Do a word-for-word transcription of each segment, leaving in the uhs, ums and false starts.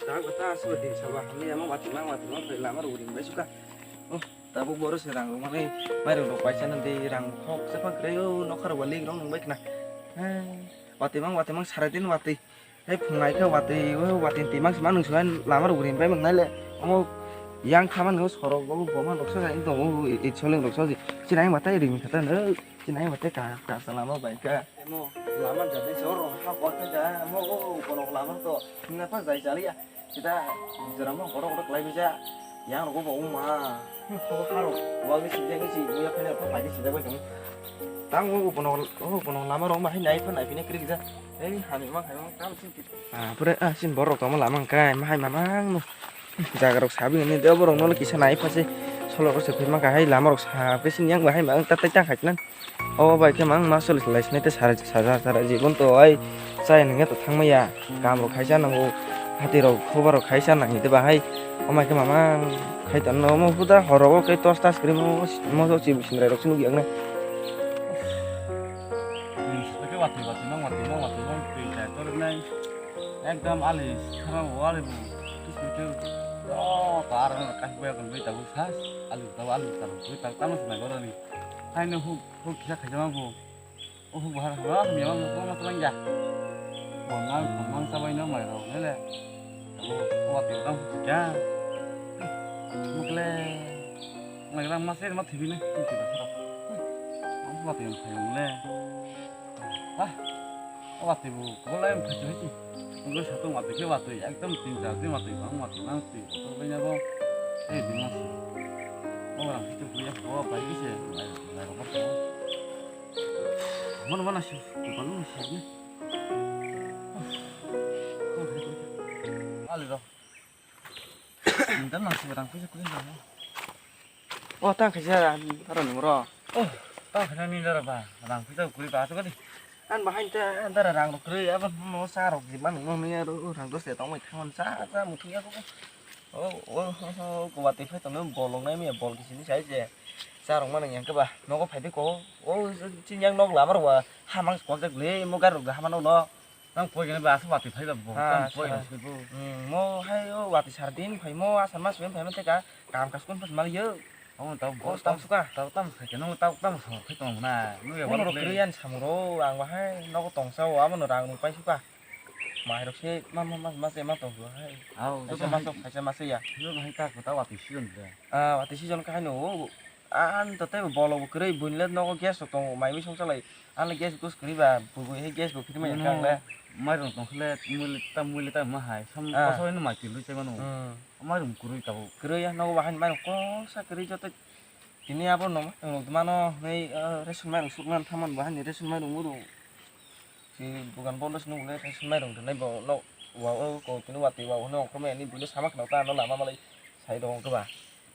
Ta ta aswk din saba hamya ma wati ma wati ma bai lama rok ring bai suka. Oh, tabuk boro se rang rok mani mai rok rok paisa nang di rang khok se phang kre o nokha rok lik rong nang bai khna. Wati mang wati mang sara din wati. Hei phungai khe wati o wati timang se mang nung suai lama rok ring bai mang nai le. Omo yang kha man sorok bo bo man rok sa tongo i soling rok sa si nai wati ring kha ta no. Chinai wate ka ka salama bai ka. Emo lama jadi soro ha kota ja emo o kono lama to na pa jai jali ya. Kita jera mo koto koto kelai bija. Yang roko bo uma. Ko haro wali si jeng si uya kene pa pai si jabai tong. Tang o kono o kono lama rong bahai nai pa nai pine kri ja. Ei hani mang hai mang kam sin. Ah pura ah sin borok tong lama kai mahai mamang no. Jaga rok sabi ni de borok no kisa nai pha se. Solo ko se phe ma kahai lama rok sa phe sin yang bahai mang ta tai ta khai nan. O bai khe mang ma solis lai sinai te sara sara sara jibon to ai chaya nangya to thangmaya kam rok khaisa nango hati rok khobar rok khaisa nangya te bahai o mai khe mamang khai tong no omo huda horo o khe tos tas kri mo mo so chibu sindrai rok se nukya wngnai. Watwi watwi mang watwi mang watwi mang twi chai toriknai ekdom ali sara o ali bo tus tus o par kasi boya kon bai tabuk sa ali tabuk ali tabuk tabuk tamo sinai gorani. Haino huk huk kisa khaijama bo. O huk bahar huk bahar hamya ma mukha ma twlang ya. Bongma bongma sabai no mai rok nele. Abo o watwi rok huk ya. Mukle. Mai rang ma se ma thibi ne. Huk ya sa. Abo watwi rok phai le. Ha. O watwi bo ko lai phai chi. Ko sa to watwi ke watwi ekdom tin char din watwi bang watwi bang twi ko to bai na bo. Ei din ma se. O rang phitu ko ya ko bai ki se. Mai rok mai rok. Mana mana sih, bukan lu sih. Ali dong. Minta nasi barang kuisa kuisa dong. Oh, tang kaisa aro nungro. Oh, tang kaisa ni dara ba, rang kuisa kuri ba asuk kali. An bahai ta dara rang rok kuri, apa mau sa rok di mana nung ni aro rang dos ya tong mai thangon sa sa mutung ya kok. Oh, oh, oh, oh, ko watwi phai tongno bol rok nai maya bol kisini sai je. Cha rok mano yang khe ba nogo phai de ko. Oh, chini yang nok lama rok ba hamang konjak le mo gari rok hama no no. Nang poi gani ba aswk watwi phai ba bo. Ah, tam poi sa. Rok se bo. Hmm, mo hai o watwi sar din phai mo asar mas ben phai mo teka kam kas kun pas mal yo. Omo tau bo tam suka. Tau tam suka no tau tam suka phai tong na. Nu ya. Mo rok kriyan samro ang ba hai nogo tong sa o amo no rang rung pai suka. Mai rok se ma ma ma ma se ma tong hai. Au, kaisa ma sok kaisa ma se ya. Yo hai ta ko ta watwi season de. Ah, watwi season ka hai no. An to tei bolo bo kwrwi buini le nogo gas rok tongo mai mi song chalai. An le gas gus kwrwi ba bugui hai gas bo phirmai ya kang le. Mai rok tong khle muli ta muli ta ma hai. Sam koso no mai kilui chai mano. Hmm. Mai rok kwrwi ta bo. Kwrwi ya nogo ba hai mai rok kosa kwrwi joto. Tini abo no ma rok mano nei ration mai rok suk nan thaman ba hai ni ration mai rok muru. Si bugan bondo sini ulai khai sini mairung tongnai bo no wa o ko tini watwi wa hwnwi ongkhormani buino sama khna ta no lama malai sai rw ongkhe ba.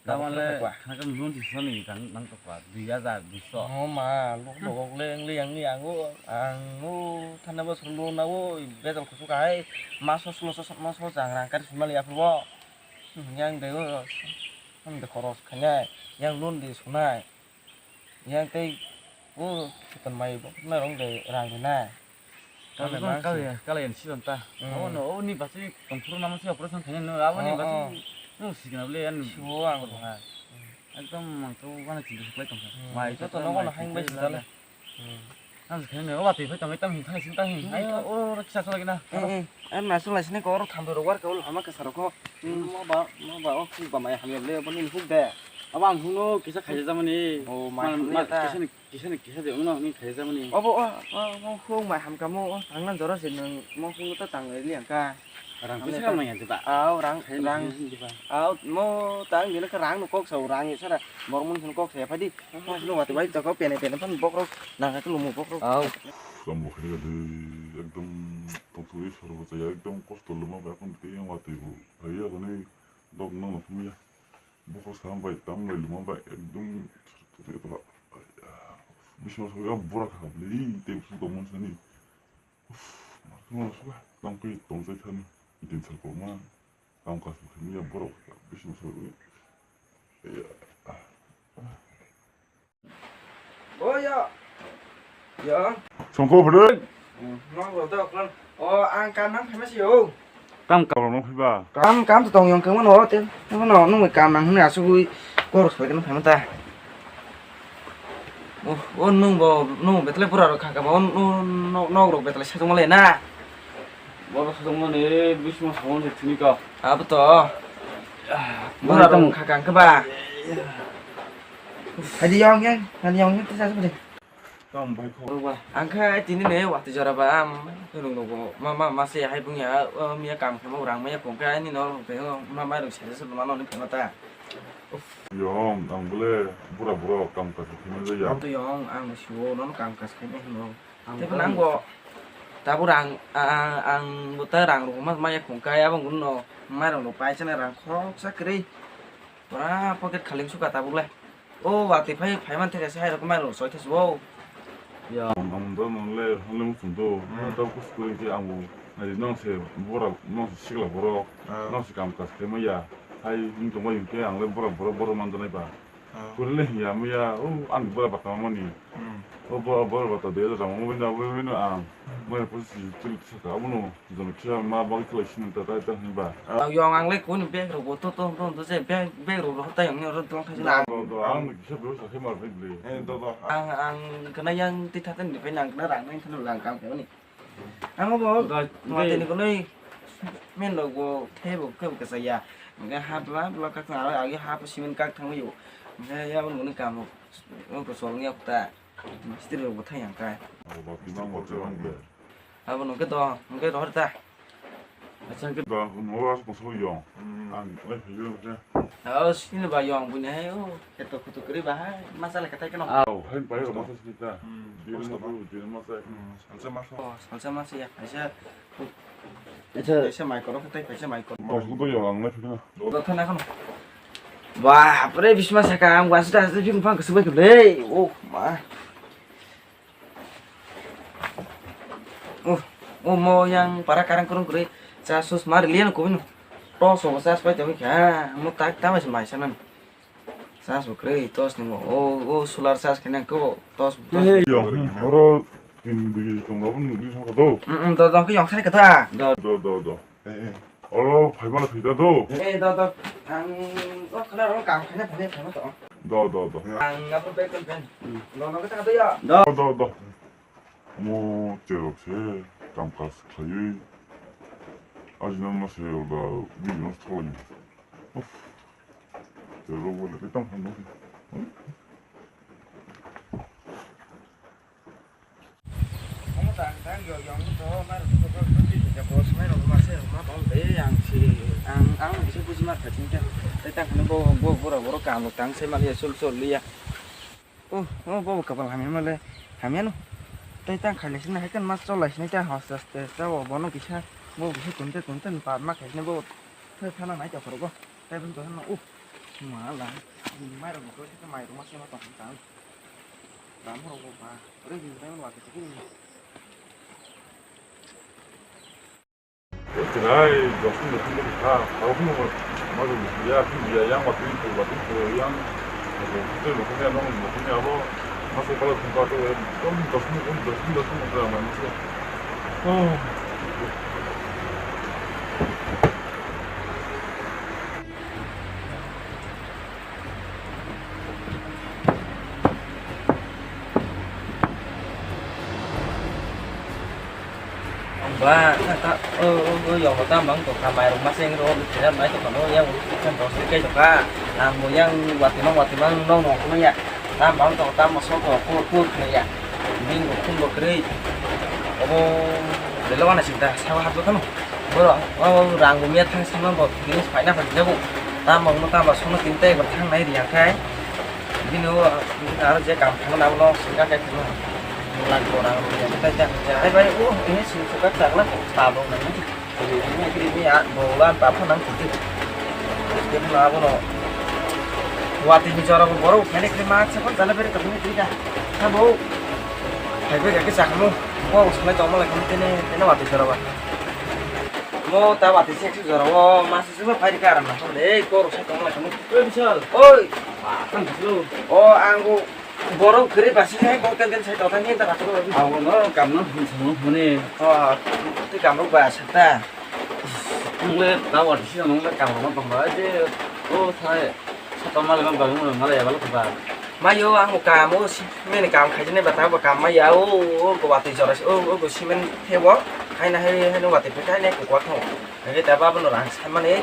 Tamo le khana khe loan tisani nang nang tokwa dui hajar duiso. Oh ma lok lok le wngli yang ni ang o ang o thana bosor loan na o bejal kusu kahai maso sulo so maso jang rang kari sumali aphuru bo. Yang de o ang de khoros khainai yang loan de sunai. Yang tei o beton mai bo na rong de rang de na. Kali Kali bang kali si. Kali yang si ta. Hmm. Abo no o ni basi tongphuru nama si operation khaina no abo ni Oh, basi oh. No si gana bole an. Sibo ang bo ha. Ekdom mang to gana chinta suklai tongkha. Hmm. Mai Joto to no tongmai gana hang bai tongkha sindale. Hmm. Ang khaina o watwi phai tongmai tam hin thang sin ta hin. Hmm. Ai o roksa sa lagi na. Hmm, hmm. Ar nasuk lai sini ko oro thambai rok war ka ul hama kasa rok ko. Hmm. Ma ba ma ba o khuk ba mai hamya le bo ni khuk de. Abo ang hung no kisa khaija jamani. Oh, mai Ma- hamya ma- ta. Kisa ni kisa ni kisa de uno ni khaija jamani. Obo o o o khuk mai hamka mo o tang nan jora se nang mo khuk ta tang li ang ka. Rang Hamya pisa ta. Nang ya diba. Au rang Khaina rang. Khaina diba. Au mo tang dina ka rang no kok sa rang sara. Bor mun sun kok sa phai di. Mo sun wati bai ta ko pene pene pan bok rok nang ka lumo bok rok. Au. Tamo khaina de ekdom tong thuri soro ta ya ekdom kosto luma ba kon te yang wati bu. Ai ya bani dok nang no pumya. Bokhorok sam bai tam bai luma bai ekdom bising soi bura kha bwlwi tei bwswk tongmani sani. Tongkhe tongchai thani din sal kokma tamo kaisa thangya borok bising soi. Oh ya. Ya. Songko bwrwi. Nang rota klan. Oh ang kan nang phaima si o. Tam kam rok no phiba. Kam, kam to tong yong khe mano, te mano nung kam nang hwnwi asugwi kok rok soi khe phai mata. Oh, oh, nung bo, nung bo betlai bura rok kha kha ba, oh, oh, nok, nok rok betlai sajak ma le na. Boro sajak mani bisma samon se thini ka. Abo to. Bura rok kha kha khe ba. Hadi yong yong, hadi yong yong, te sajak ma le. Tamo bai kho. Ang khe tini ne watwi jora ba, am, nung nogo, ma, ma, ma se hai bung ya, o, miya kam khe ma rang maya kong khe ani no, ma, ma rok se se ma no ni phano ta. Yong, ang bole bura bura kam kaisa khaima jaya. Ang to yong, ang siwo, nono kam kaisa khaima hino. Tei phano ang bo, tabuk rang, a, a, ang bo ta rang rok ma, maya kong khe, abang no, ma rok no paisa na rang khoroksa kwrwi. Pura pocket khali wngsuka tabuk le. O watwi phai, phai man theka se hai rok mai rok soi thai se bo. Ya. Ang, ang do nang le hole mo chung do. Hmm. Ta kus kuri ke ang bo. Nai nong se bora nong se sikla borok. Ah. Nong se kam kas khe maya. Hai hing tong bai ke ang le bora bora bora man janai ba. Ah. Kuri le ya maya o ang bora ba tama mani. Hmm. O bora bora ba ta de da mo bina bina ang. Hmm. Mai pus si tu sa ka bo no. Jom khe ma bagwi khlai sini ta tai ta hinba. Ah, yong ang le kuni bag rok bo to to to to je bag, bag rok rok tai yong rok tong thai na. Do, do, ang kisa bro sa khe mar bag le. Eh, do, do. Ang, ang kena yang ti thatan ni pai nang kena rang nang thanu lang kam khe ni. Ang bo do, ma do. Tini kunui men rok bo thai bo khe bo kasa ya. Nge ha bla bla ka thang agi ha pa simen kak thang yo. Nge ya bo ngunui kam rok. Ko sol nge ta. Mistri rok bo thai yang kai. Abo ba kimang bo tebang be. Abo nungke do, nungke rohor ta. Acha, nungke do, mo ras ko so yong. Hmm. Ang, oi, yo, ya. Oh, sini ba yong buni hai, oh, keto kutu kri ba hai, masa le katai keno. Au, hai pai ro masa sini ta. Hmm. Diri mo tu, diri masa. Hmm, salsa masa. Oh, salsa masa ya. Acha. Acha. Acha mai koro katai, acha mai koro. Mo su to yong ang le phina. Do thana kono. Ba, pre bisma saka ang wasu ta, phing phang kesu bai kle. Oh, ma. Oh, oh, mo yang para karang kurung kuri. Sa sus mar lian ko bino. To so sa spai tawi kha. Mo tak ta mai mai sanan. Sa su kri tos ni mo. Oh, oh, solar sa kene ko tos. Hey, yo, oro tin di tong ba bun di so do. Mm, mm, to to yang sai ka ta. Do do do do. Eh, eh. Oro, phaimano phita do. Eh, do, do. Ang, o, khana ro kam khana phane phano to. Do, do, do. Ang, apo pe kan pen. Hmm. Do, no, kata do ya. Do. Do, do, do. Mo, cherok se, kam kas khlaiwi. Ajina ma se, oda, business tholai. Uff. Cherok wala, kitam phano. Omo tang tang yo yong to mar to ko ko ti ja ko smai ro ma se ma bol de ang si ang ang bisa buji ma kha ching ta. Tai ta khani bo bo bora bora kam tang se ma ya sul sul liya. Oh, oh, bo kapal hamya ma le hamya no. Tai tang khai le sini hai kan mas chol lai sini ta hos das te ta bo bono kisa bo kisa kunte kunte pa ma khai sini bo. Thai thana nai ta phoro bo. Tai bun to no. Oh, ma la. Mai ro ko se mai ro ma se ma tong tang. Ram ro ko ba. Re ni dai wa ke ni. Tonight, dos minut, dos minut, ha, ha, ha, ha, ha, ya, ya, yang, wa, tu, tu, wa, tu, tu, yang, tu, tu, tu, ya, no, no, ya, bo, ma, so, pala, tu, tu, tu, ya, dos minut, dos minut, dos minut, ya, ma, so. Oh. Ba, ta, ta, o, o, o, yong ta mang to ka mai rok ma seng ro, kira mai to kano, yang kan dos kai to ka. Ang mo yang wati mang, wati mang, nong nong kano ya. Ta mang to, ta mo so to, ko, ko kano ya. Bini bo khum bo kwrwi. Obo bele wana sing ta, sago hapjak kano. Boro, o, o, rang bo miya thang sima bo, bini phaina phaijak jago. Tamo wngno tamo sono tin tei bo thang nai riya khai. Bini o, aro je kam thangna abono singka khai thangna. Lak bo rang bo riya khai ta, ja, hai bai, o, ini sing suka chakla, ta bo nang. Ini, ini, ya, bo lan ta pha nang thidi. Bini abono. Wati ni jora bo borok, kene kene ma chakon jala beri kabini tida. Ha bo. Hai bai ga ke chakmo. Ko usmai tongma lai kene, kene wati jora ba. Mo ta wati sek sek jora o, ma se se phai ka aram na. Ei, ko ro sai tong lai kamo. Oi, Bishal. Oi. Ang Bishal. O, ang bo borok kwrwi ba se hai ko ken ken sai tong thang ta ka. Abo no kam no hin song hone. O, ti kam ro ba sa ta. Nungle ta wati sino nungle kam rok tong ba je o thai sata male bang bang nungle male ya balo ba. Mayo ang kam o si mene kam khai jene ba ta ba kam maya o o go wati jora o o go simen thebo. Hai na hai hai no wati pe khai ne ko kwa thong. Hai ta ba bono rang sai mane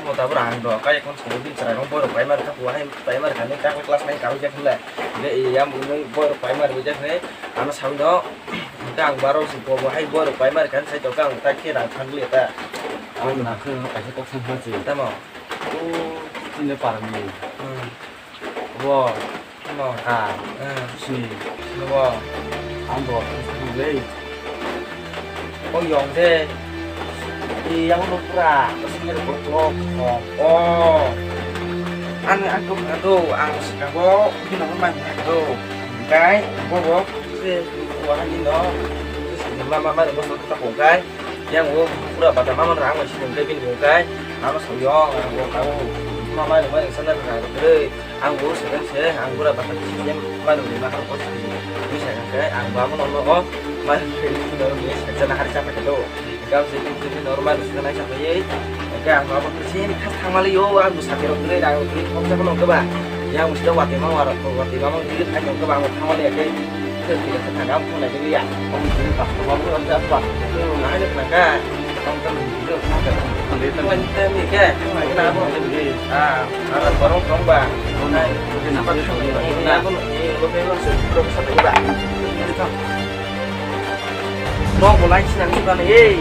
mo ta bo rang do kai kon sai bin chara rong boro pai mar kha hai pai mar kha ne ta class nine kam ja khule. Le ya mo boro pai mar ja khule ano sawi do. Ang baro si bo bo hai boro pai mar kha sai to kang ta khe rang thang le ta. Ang na khun no kaisa kok sang ha si. Tamo. O, chini parami. Hmm. Bo. No. Ha. Hmm. Si. Bo. Ang bo. Lei. O yong de. I yang no pura. Sini ko ko. O. Ang ang ko ang do ang si ka bo. Di no man do. Kai bo bo. Si. Wa ni no. Si mama mama bo so ta ko kai. Yang o pura bata mama rang bai sini kai bini kai. Ano so yong ang o kau. Mama ni mai sana rang rei. Ang o se se ang pura bata sini mai rang ma kau ko sini. Ni sa kai ang ba mo no o. Mai rang ni sa na har sa ka do. Kau se ni ni normal sana sa kai. Kai ang ba mo sini khas thang mali yo ang sa ke rok rei rang rei. Kau sa ko no ba. Yang mesti wati ma wara ko wati ma mang diri thang ko ba mo thang le ke ke ke thang am ko le ya. Om diri pas ko ba mo da pa. Ko na ne na ka. Tong kan diri na ka. Ko ni te mi ke. Ko na bo. Ah, ara borong tong ba. Na ko ni ko ni lo ke lo se ko sa ba. Mo ko lai sinang ba ni.